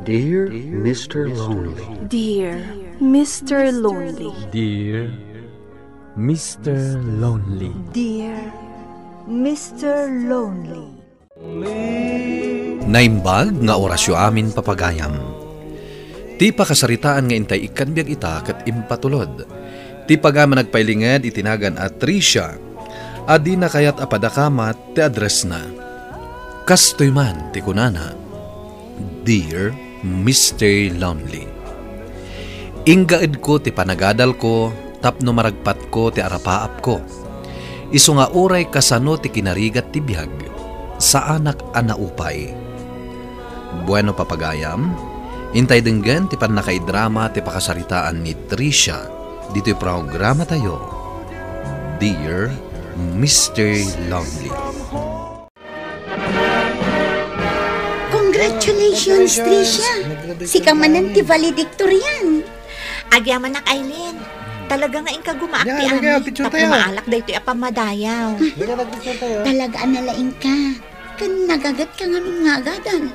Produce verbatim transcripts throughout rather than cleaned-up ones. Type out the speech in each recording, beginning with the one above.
Dear Mister Lonely. Dear Mister Lonely. Dear Mister Lonely. Dear Mister Lonely. Naimbag nga orasyo amin, papagayam. Ti pakasaritaan nga intay ikkan biag ita ket impatulod. Ti pagayam a nagpailinged iti nagan a Tricia, a dina kayat a padakamat ti addressna. Kastoy man ti kunana, "Dear Mister Lonely, inggaedko ti panagadalko tapno maragpatko ti arapaapko. Isu nga uray kasano ti kinarigat ti biag, saanak a naupay." Bueno, papagayam, intay denggen ti pannakaidrama ti pakasaritaan ni Tricia ditoy programatayo, Dear Mister Lonely. Congratulations, Tricia! Sika manen ti valedictorian. Agyamanak, Aileen. Talaga nga inka gumaak ti amin. Tapno maalak daytoy a pammadayaw. Talaga a nalaingka. Ken nagagetka ngamin nga agadal.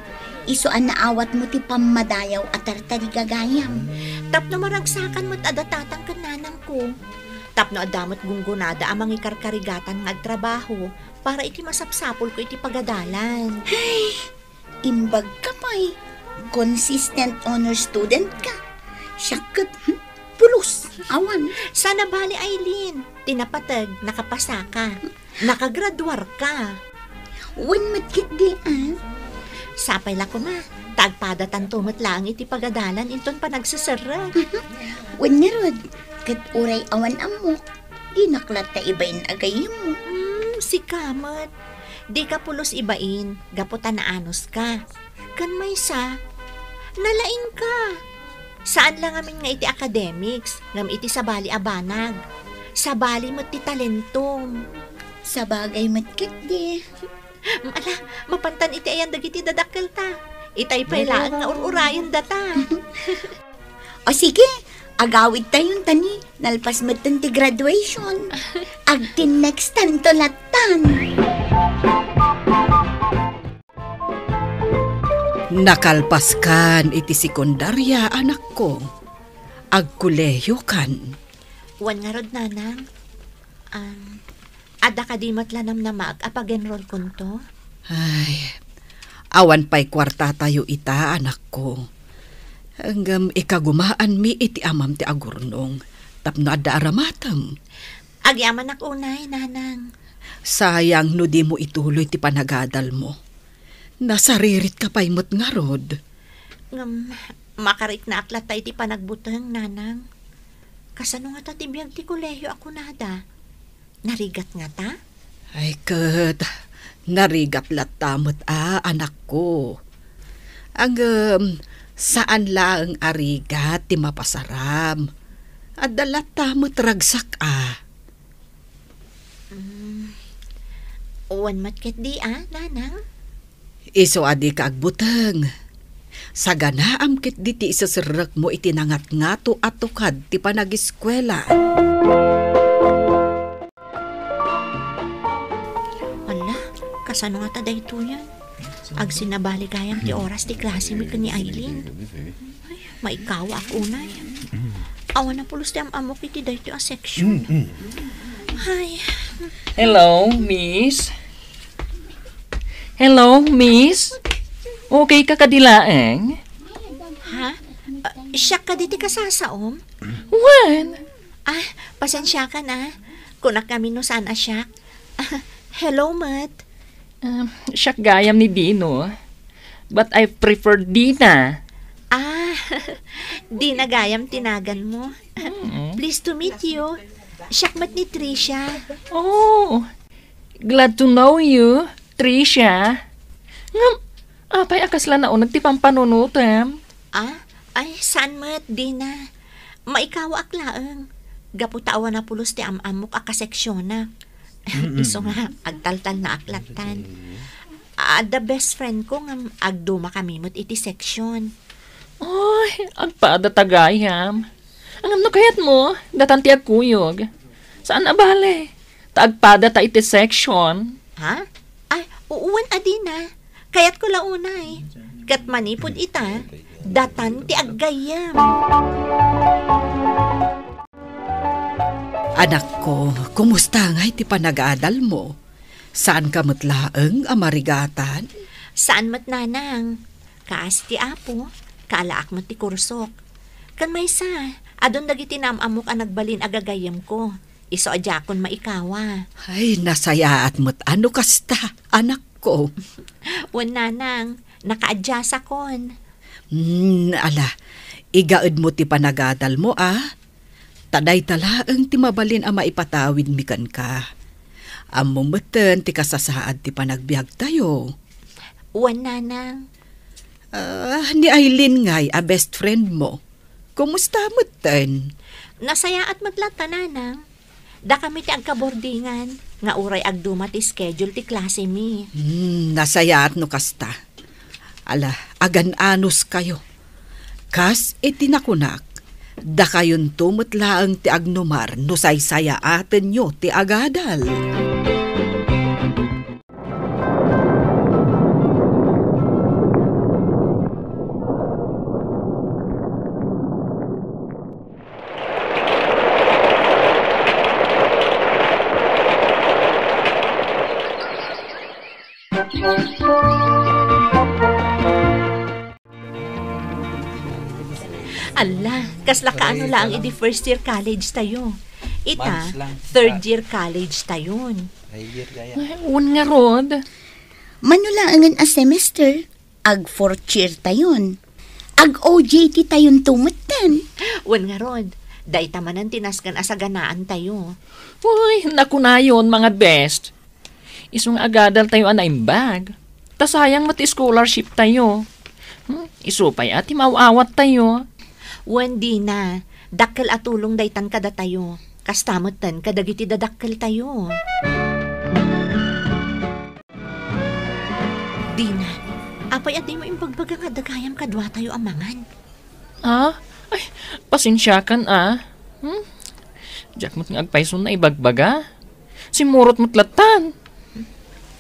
Isu a naawatmo ti pammadayaw a tartarigagayam. Tapno maragsakan met a datatang ken nanangko. Tapno adda met gunggonada a mangikarkarigatan nga agtrabaho para iti masapsapulko iti pagadalan. Ay, imbagka pay. Consistent honor student ka. Siak ket, hmm, pulos. Awan. Sana bali, Aileen. Ti napateg, nakapasaka. Nakagraduarka. Wen met ketdi, ah. Sapay la koma, ta agpadatanto met laeng iti pagadalan inton panagseserrek. Wen ngarud, ket uray awan ammok, dinak latta ibain a gayyemmo. Hmm, sika met. Dika pulos ibain, gapu ta naanuska. Ken maysa, nalaingka. Saan la ngamin nga iti academics, ngem iti sabali a banag. Sabali met ti talentom. Sabagay met ketdi. Ala, mapantan iti ayan dagiti dadakkelta. Itay pay laeng nga ur-urayendata. O sige, agawidtayon ta ni, nalpas metten ti graduation. Agtinnextanto lattan. Nakalpaskan iti sekundaria, anakko. Agkolehiyokan. Wen ngarud, nanang. Am, adda kadi met la namnamaak a pag-enrollkonto? Ay, awan pay kuartatayo ita, anakko. Ngem ikagumaanmi iti amam ti agurnong tapno adda aramatem. Agyamanak unay, nanang. Sayang no dimo ituloy ti panagadalmo. Nasariritka pay met ngarud. Ngem, makariknaak latta iti panagbuteng, nanang. Kasano ngata ti biag ti kolehio a kunada? Narigat ngata? Ay, ket, narigat latta met a, anakko. Ngem, saan laeng a rigat ti mapasaram. Adda latta met ragsak a. Mm. Wen met ketdi a, nanang? Isu a dika agbuteng. Saganaam ketdi ti iseserrekmo iti nangatngato a tukad ti panagiskuela. Ala, kasano ngata daytoyen? Agsinnabali gayam ti oras ti klasemi ken ni Aileen. Ay, maikawaak unay. Awan a pulos ti am-ammok iti daytoy a section. Ay. Hello, miss. Hello, miss. Okay ka kadi laeng? Ha? Ah, siak kadi ti kasasaom? Wen? Ah, pasensiakan a. Kunak ngamin no saan a siak. Hello met. Um, siak gayam ni Dino. But I prefer Dina. Ah, Dina gayam ti naganmo. Mm. Pleased to meet you. Siak met ni Tricia. Oh, glad to know you, Tricia. Ngem, apay a kasla nauneg ti pampanunotem? Ah, ay, saan met, Dina. Maikawaak laeng. Gapu ta awan a pulos ti am-ammok a kaseksionak. Mm-mm. Isu nga, agtaltalnaak lattan. Adda best friend ko ngem agdumakami met iti section. Ay, agpada ta gayam. Ngem no kayatmo, datan ti agkuyog. Saan a bale? Ta agpada ta iti section. Ha? Ay, wen a Dina. Kayatko la unay. Ket manipud ita, Datan ti aggayyem. Anakko, kumusta ngay ti panagadalmo? Saanka met laeng a marigatan? Saan met, nanang. Kaasi ti Apo, kaalaak met ti kursok. Ken maysa, adun dagiti naam-ammok a nagbalin a gagayyemko. Isu a diakon maikawa. Ay, nasayaat met a no kasta, anakko. Wen, nanang, nakaadiasakon. Hmm, ala, igaedmo ti panagadalmo, a? Ta dayta laeng ti mabalin a maipatawidmi kenka. Ammom metten ti kasasaad ti panagbiagtayo. Wen, nanang. Ah, ni Aileen ngay a best friend mo. Kumusta metten? Nasayaat met latta, nanang. Dakami ti agkabordingan, nga uray agduma ti schedule ti klasemi. Hmm, nasayaat no kasta. Ala, agan-anuskayo. Kas iti nakunak, dakayonto met laeng ti agnumar no saysayaatenyo ti agadal. Alla, kasla kaano laeng idi first year college tayo. Ita, third year college tayon. Ay, wen ngarud. Mano laengen a semester, ag fourth year tayon. Ag O J T tayonto metten. Wen ngarud, dayta manen ti nasken a saganaan tayo. Uy, nakunayon, mga best. Isu nga agadal tayo a naimbag. Ta sayang met ti scholarship tayo. Hmm, isu pay a ti maaw-awat tayo. Wen, Dina, dakkel a tulong daytan kadatayo. Kasta metten kadagiti dadakkel tayo. Dina, apay a dimo imbagbaga nga adda gayam kaduatayo a mangan? Ah? Ay, pasensiakan, ah. Hmm? Diak met nga agpayson naibagbaga. Simmurot met lattan.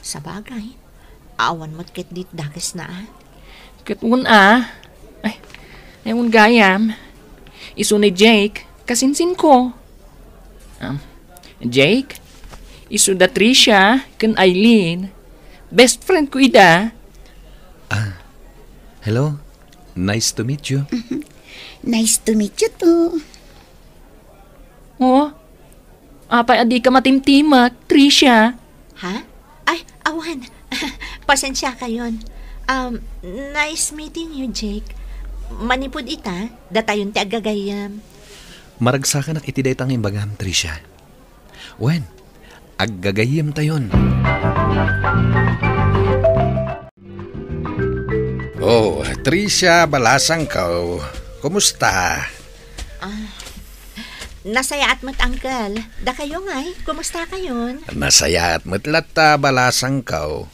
Sabagay, awan met ket dit dakesna, ah. Ket wen, ah. Ay, ay, wen gayam. Isu ni Jake, kasinsinko. Um, Jake, isu da Tricia ken Aileen. Best friend ko ida. Ah, hello. Nice to meet you. Nice to meet you too. Oh, apay a dika matimtimek, Tricia? Ha? Ay, awan. Pasensiakayon. Um, nice meeting you, Jake. Manipud ita, datayon ti aggagayyem. Maragsakanak iti dayta nga imbagam, Tricia. Wen, aggagayyemtayon. Oh, Tricia, balasangko. Kumusta? Ah, nasayaat met, Uncle. Dakayo ngay, kumusta kayon? Nasayaat met latta, balasangko.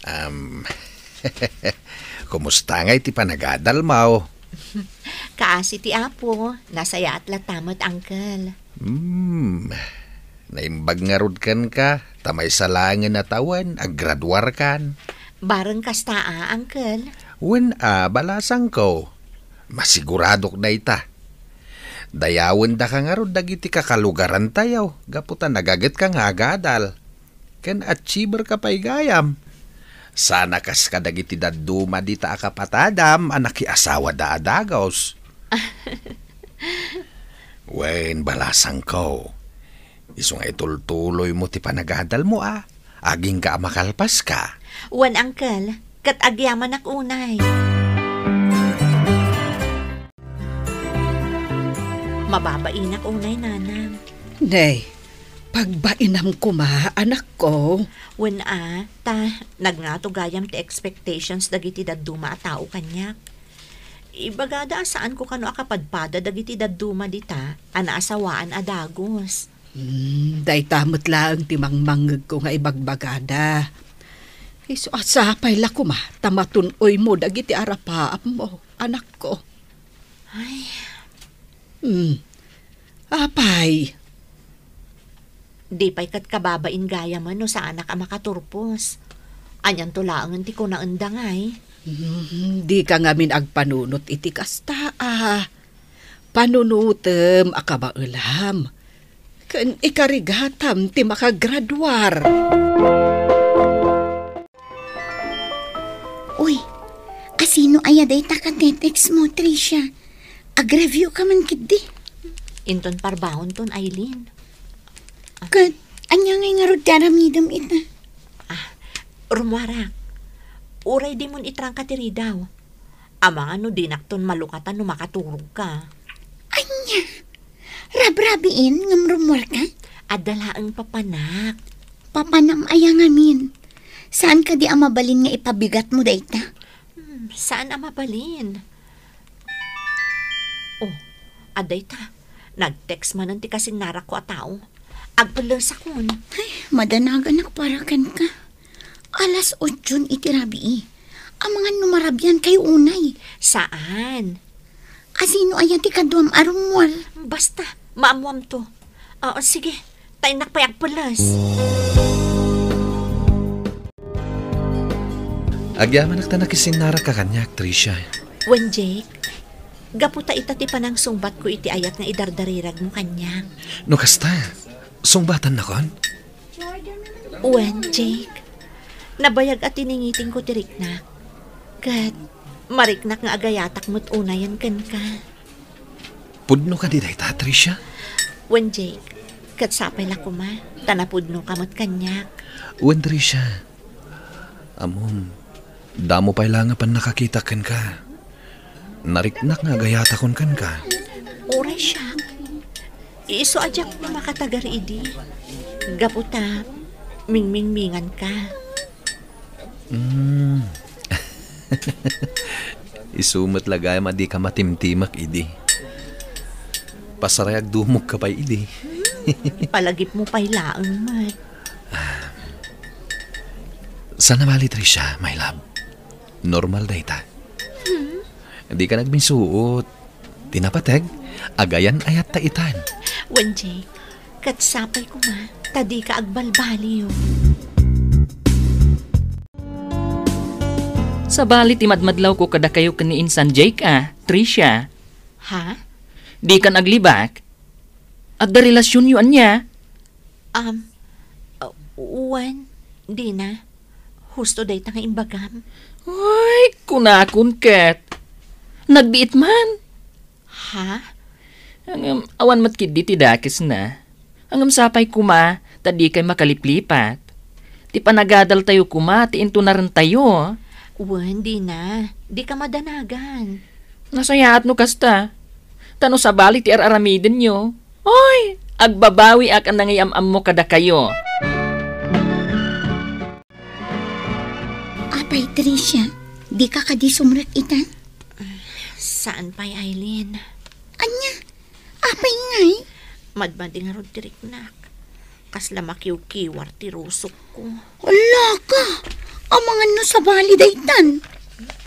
Um, kumusta ngay ti panagadalmo? Kaasi ti Apo, nasayaat latta met, Uncle. Hmm, naimbag ngarud kenka, ta maysa laengen a tawen, aggraduarkan. Bareng kasta a, Uncle. Wen a, balasangko. Masiguradok dayta. Dayawendaka ngarud dagiti kakalugarantayo, gapu ta nagagetka nga agadal. Ken achiever ka pay gayam. Saan a kas kadagiti dadduma dita a kapatadam a nakiasawada a dagus. Wen, balasangko, isu nga itultuloymo ti panagadalmo a, agingga a makalpaska. Wen, Uncle, ket agyamanak unay. Mababainak unay, Nanang. Nay, pagbainam koma, anakko. Wen a, ta nagngato gayam ti expectations dagiti dadduma a tao kaniak. Ibagada a saanko kano a kapadpada dagiti dadduma dita a naasawaan a dagus. Hmm, dayta met laeng ti mangmangngegko nga ibagbagada. Isu a sapay la koma ta matun-oymo dagiti arapaapmo, anakko. Ay. Hmm. Apay? Di pay ket kababain gayamen no saanak a makaturpos. Anianto laengen ti kunaenda ngay? Hmm, dika ngamin agpanunot iti kasta, a. Panunotem a kabaelam ken ikarigatam ti makagraduar. Uy, asino aya dayta ka text mo, Tricia? Ag-review ka man ketdi. Inton parbaonton, Aileen. Ket ania ngay ngarud ti aramidem ita? Ah, rummuarak. Uray dimon itrangka ti ridaw. Amangan no dinakton malukatan no makaturogka. Ania? Rabrabiin ngem rummuarka? Adda laeng papanak. Papanam aya ngamin? Saan kadi a mabalin nga ipabigatmo dayta? Hmm, saan a mabalin? Oh, adda ita. Nag-text manen ti kasinnarakko a tao. Agpellesakon. Ay, madanaganak para kenka. Alas otson iti rabii. Amangan no marabian kayo unay. Saan? Asino aya ti kaduam a rummuar? Basta, maammuamto. Oo, sige. Ta innak pay agpelles. Agyamanak ta nakisinnarak ka kaniak, Tricia. Wen, Jake, gapu ta ita ti panangsungbatko iti ayat nga idardariragmo kaniak. No kasta, sungbatannakon? Wen, Jake, nabayag a tiningitingko ti riknak. Ket mariknak nga agayatak met unayen kenka. Pudno kadi dayta, Tricia? Wen, Jake, ket sapay la koma, ta napudnoka met kaniak. Wen, Tricia, ammom, damo pay la nga pannakakitak kenka. Nariknak nga agayatakon kenka. Uray siak. Isu a diak makatagar idi. Gapu ta, mingmingminganka. Mm. Isu met la gayam a dika matimtimek idi. Pasaray agdumogka pay idi. Palagipmo pay laeng met. Saan a bali, Tricia, my love. Normal dayta. Hmm? Dika nagminsuot. Ti napateg, agayan-ayatta itan. Wen, Jake, ket sapay koma, ta dika agbalbaliw. Sabali ti madmadlawko kadakayo ken ni insan Jake a, Tricia. Ha? Dikan aglibak? Adda relasionyo ania? Um, uh, wen, dina. Husto dayta nga imbagam. Ay, kunakon ket. Nagbiit man. Ha? Ngem, awan met ketdi ti dakesna. Ngem sapay koma, ta dikay makaliplipat. Ti panagadaltayo koma, ti intunarentayo. Wen, dina. Dika madanagan. Nasayaat no kasta. Ta no sabali ti ar-aramidenyo, oy, agbabawiak a nangiyam-ammo kadakayo. Apay, Tricia, dika kadi sumrek ita? Saan pay, Aileen. Ania? Apay ngay? Madmadi ngarud ti riknak. Kasla makiwkiwar ti rusokko. Ala ka! Amangan no sabali daytan.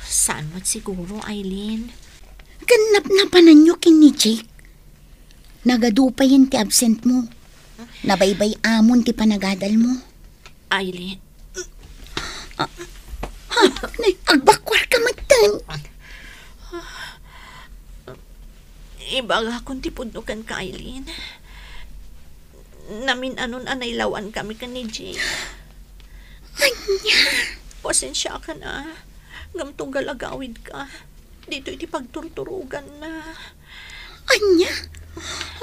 Saan met siguro, Aileen. Ken napnapananyo ken ni Jake. Nagadu payen ti absent mo. Nabaybay-amon ti panagadal mo. Aileen. Ah, ha? Nay, agbakkuar ka metten. Ibagakon ti pudno kenka, Aileen. Namin-anon a nailawan kami ken ni Jake. Ania? Pasensiakan a. Ngem tunggal agawidka. Ditoy ti pagturturoganna. Ania?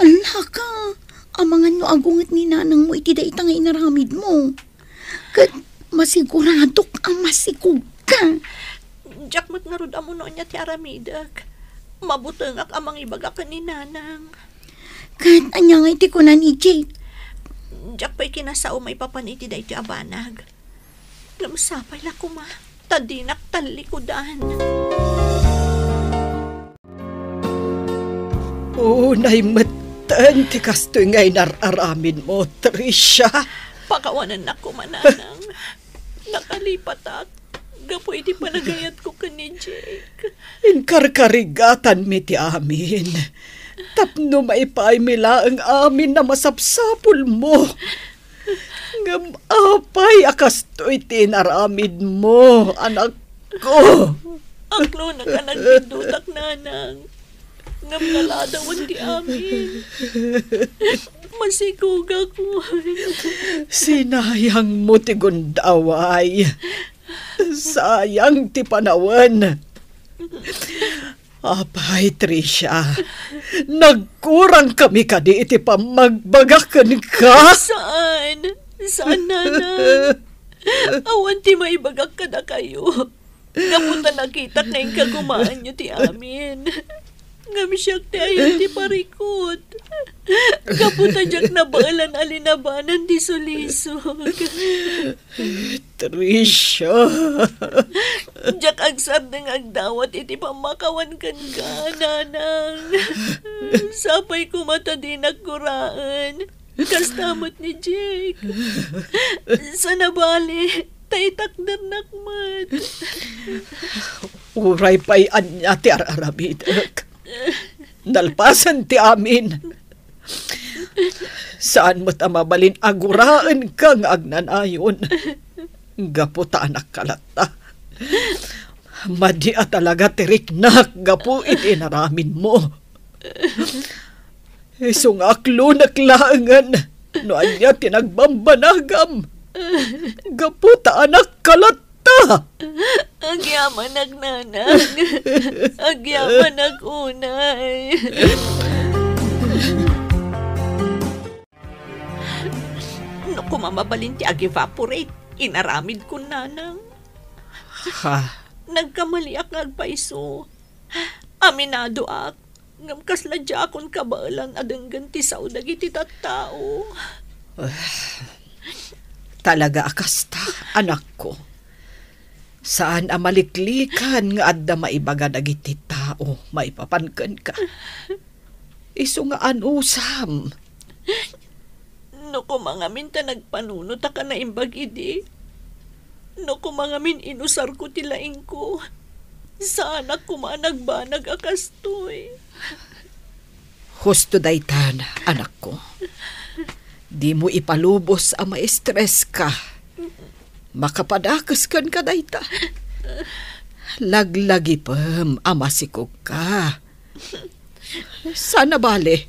Ala ka, amangan no agunget ni nanangmo iti dayta nga inaramidmo. Ket masiguradok a masikogka. Diak met ngarud ammo no ania ti aramidek. Mabutengak a mangibaga ken ni nanang. Ket ania ngay ti kuna ni Jake? Diak pay kinasao maipapan iti daytoy a banag. Ngem sapay la koma, ta dinak tallikudan. Unay metten ti kastoy nga inar-aramidmo, Tricia. Pakawanennak koma, nanang. Nakalipatak gapu iti panagayatko ken ni Jake. Inkarkarigatanmi ti amin tapno maipaaymi laeng amin a masapsapulmo. Ngem apay a kastoy ti inaramidmo, anakko? ko. Aklonak a nagbidutak, nanang. Ngem naladawan ti amin. Masigugakon. Sinayangmo ti gundaway. Sayang ti panawen. Apay, Tricia, nagkurangkami kadi iti pammagbaga kenka? Saan? Saan, nanang? Awan ti maibagak kadakayo. Gapu ta nakitak nga inkagumaanyo ti amin. Ngem siak ti aya ti parikut. Gapu ta diak nabaelan a linabanan ti sulisog. Tricia. Diak agsardeng agdawat iti pammakawan kenka, nanang. Sapay koma ta dinak guraen. Kasta met ni Jake. Saan a bale, ta itakdernak met. Uray pay ania ti ar-aramidek, nalpasen ti amin. Saan met a mabalin a guraenka nga agnanayon. Gapu ta anakka latta. Madi a talaga ti riknak gapu iti inaramidmo. Isu nga aklonak laengen no ania ti nagbambanagam. Gapu ta anakka latta. Agyamanak, nanang. Agyamanak unay. No koma mabalin ti ag-evaporate, inaramidkon, nanang. Ha? Nagkamaliak nga agpayso. Aminadoak, ngem kasla diakon kabaelan a denggen ti sao dagiti tattao. Talaga a kasta, anakko. Saan a maliklikan nga adda maibaga dagiti tao maipapan kenka. Isu nga anusam. No koma ngamin ta nagpanunotaka naimbag idi, no koma ngamin inusarko ti laingko, saanak koma a nagbanag a kastoy. Husto dayta, anakko. Dimo ipalubos a maestreska. Makapadakes kenka dayta. Laglagipem a masikogka. Saan a bale,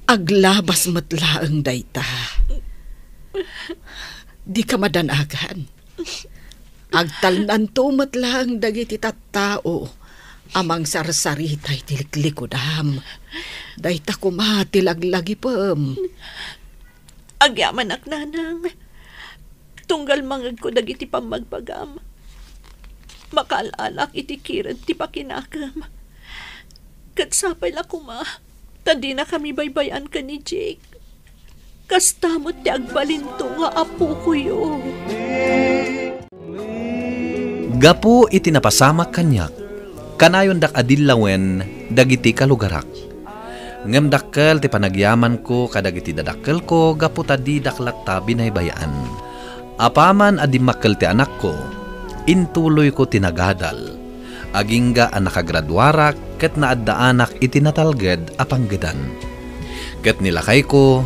aglabas met laeng dayta. Dika madanagan. Agtalnanto met laeng dagiti tattao a mangsarsarita iti liklikudam. Dayta koma ti laglagipem. Agyamanak, nanang. Tunggal mangegko dagiti pammagbagam, makaal-alak iti kired ti pakinakem. Ket sapay la koma ta dinakami baybay-an ken ni Jake. Kasta met ti agbalinto nga apokoyo. Gapu iti napasamak kaniak, kanayondak a dillawen dagiti kalugarak. Ngem dakkel ti panagyamanko kadagiti dadakkelko gapu ta didak latta binaybay-an. Apaman a dimmakkel ti anakko, intuloyko ti nagadal. Agingga a nakagraduarak ket naaddaanak iti natalged a panggedan. Ket ni lakayko,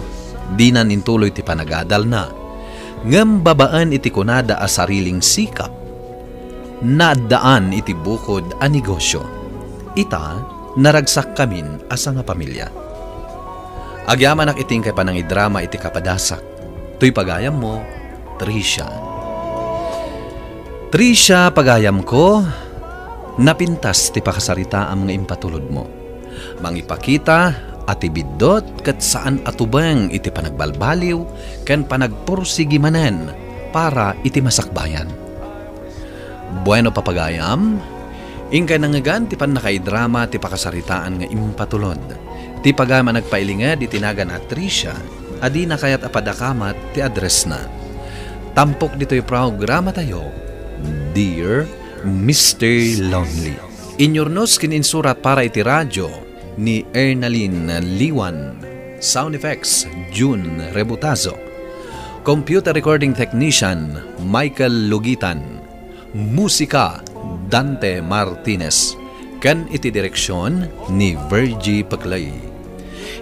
dinan intuloy ti panagadalna. Ngem babaen iti kunada a sariling sikap, naaddaan iti bukod a negosio. Ita, naragsakkamin a sangapamilia. Agyamanak iti inkay panangidrama iti kapadasak. Toy pagayammo, Tricia. Tricia, pagayamko, napintas ti pakasaritaam nga impatulodmo. Mangipakita a ti biddut ket saan a tubeng iti panagbalbaliw ken panagpursigi manen para iti masakbayan. Bueno, papagayam, inkay nangngegan ti pannakaidrama ti pakasaritaan nga impatulod. Ti pagayam a nagpailinged iti nagan a Tricia, a dina kayat a padakamat ti addressna. Tampok ditoy programatayo, Dear Mister Lonely. Inyurnos ken insurat para iti radio ni Ernalyn Liwan. Sound effects, Jun Rebutazo. Computer recording technician, Michael Lugitan. Musika, Dante Martinez. Ken iti direksyon ni Virgie Peclay.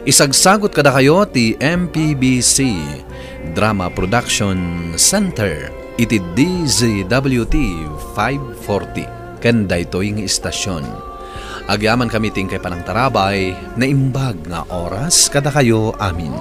Isagsagut kadakayo ti M P B C Drama Production Center. iti D Z W T five forty ken daytoy nga istasion. Agyamankami ti inkay panangtarabay, naimbag nga oras kadakayo amin.